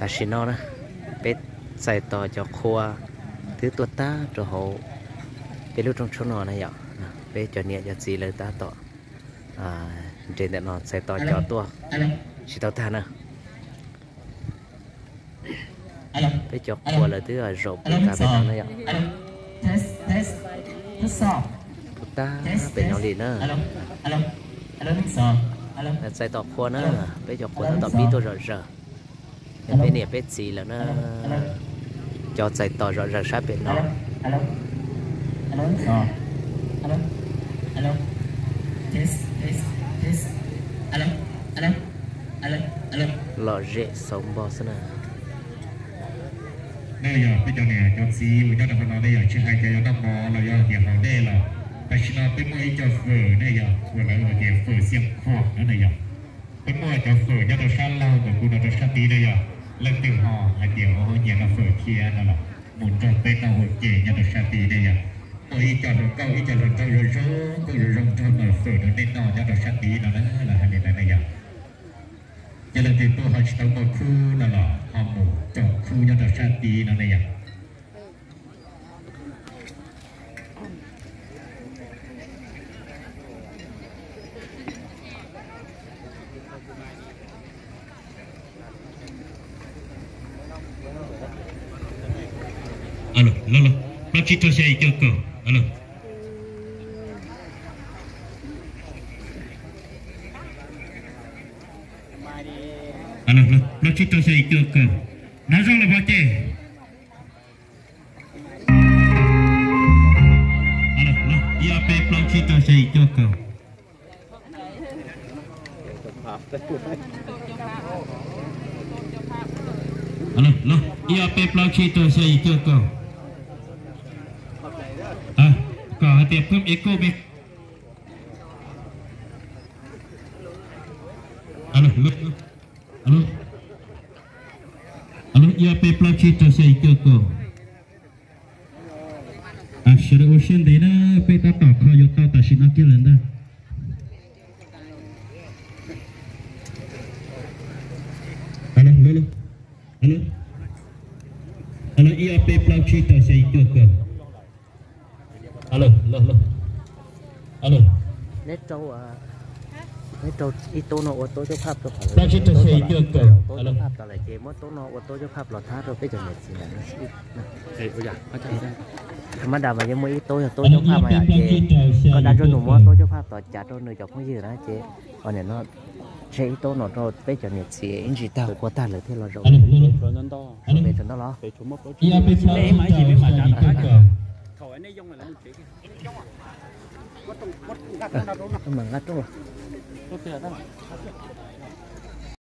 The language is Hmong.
Tam sim no na, peb txais tos cov qhua twb tuaj tag rau hauv peb lub rooj tshoob no na yom. Peb cov niam cov txiv lawv tab tom nres ntawm no txais tos cov tuaj tsis tau tag na. Peb cov qhua lawv twb zaum puv tas pem no na yom. Puv tag pem no li na. Txais tos qhua na, peb cov qhua tab tom pib tuaj zom zaws. Peb niam peb txiv lawm na, cov txais tos zom zaws sab pem no. Lom zem xauv npo xwb na. Nej yog peb cov niam cov txiv uas nyob rau qhov no, nej yog tsis hais cov yuav noj mov los yog tias haus dej los, tam sim no peb muaj ib co fawm ne yog uas lawv hais tias fawm xiaj khuam no ne yog. Peb muaj cov fawm nyob rau sab laug ntawm kuv no rau sab tid ne yog, leej twg ho hais tias ua nyiam noj fawm thiab no los mus nrog peb noj ua ke nyob rau sab tid ne yog. Muaj ib co hluas nkauj ib co hluas nraug zoo zoo nkauj zoo zoo nraug noj fawm rau nej noj nyob rau sab tid no na, lawv hais li ntawd ne yog. Yog leej twg tuaj ho tsis tau muaj khub no los ho mus raws khub nyob rau sab tid no ne yog. Alo, alo, plaub tsib rau xya yim cuaj kaum, alo. Alo, plaub tsib rau xya yim cuaj kaum. Nab zoo los pov ces. Alo, ib ob peb plaub tsib rau xya yim cuaj kaum. Alo, ib ob peb plaub tsib rau xya yim cuaj kaum. Kom hais tias phwb ev kuj me. Alo, ib ob peb plaub tsib rau xya yim cuaj kaum. Sawv daws ua siab ntev na, peb tab tom kho yuav tau tam sim no kiag lawm ntag. Alo, alo, ib ob peb plaub tsib rau xya yim cuaj kaum. Alo, alo, alo. Neb rau, neb rau ib tub no ua tub coj phaj rau qhov plaub tsib rau xya yim cuaj kaum. Tub coj phaj tas lawm ces muab tub no ua tub coj phaj los thab rau peb cov niam txiv ntawd. Tha mab da mas yeej muaj ib tub yog tub coj phaj mas yom, ces koj dab ntsoj nus muab tub coj phaj tos cav rau nws cov phooj ywg na ces, o, nim no tseg ib tub no rau peb cov niam txiv ib ntsis tag qhua tag lawm thiaj los zaum. Pem rau ntawm los. Mam nqa rooj los.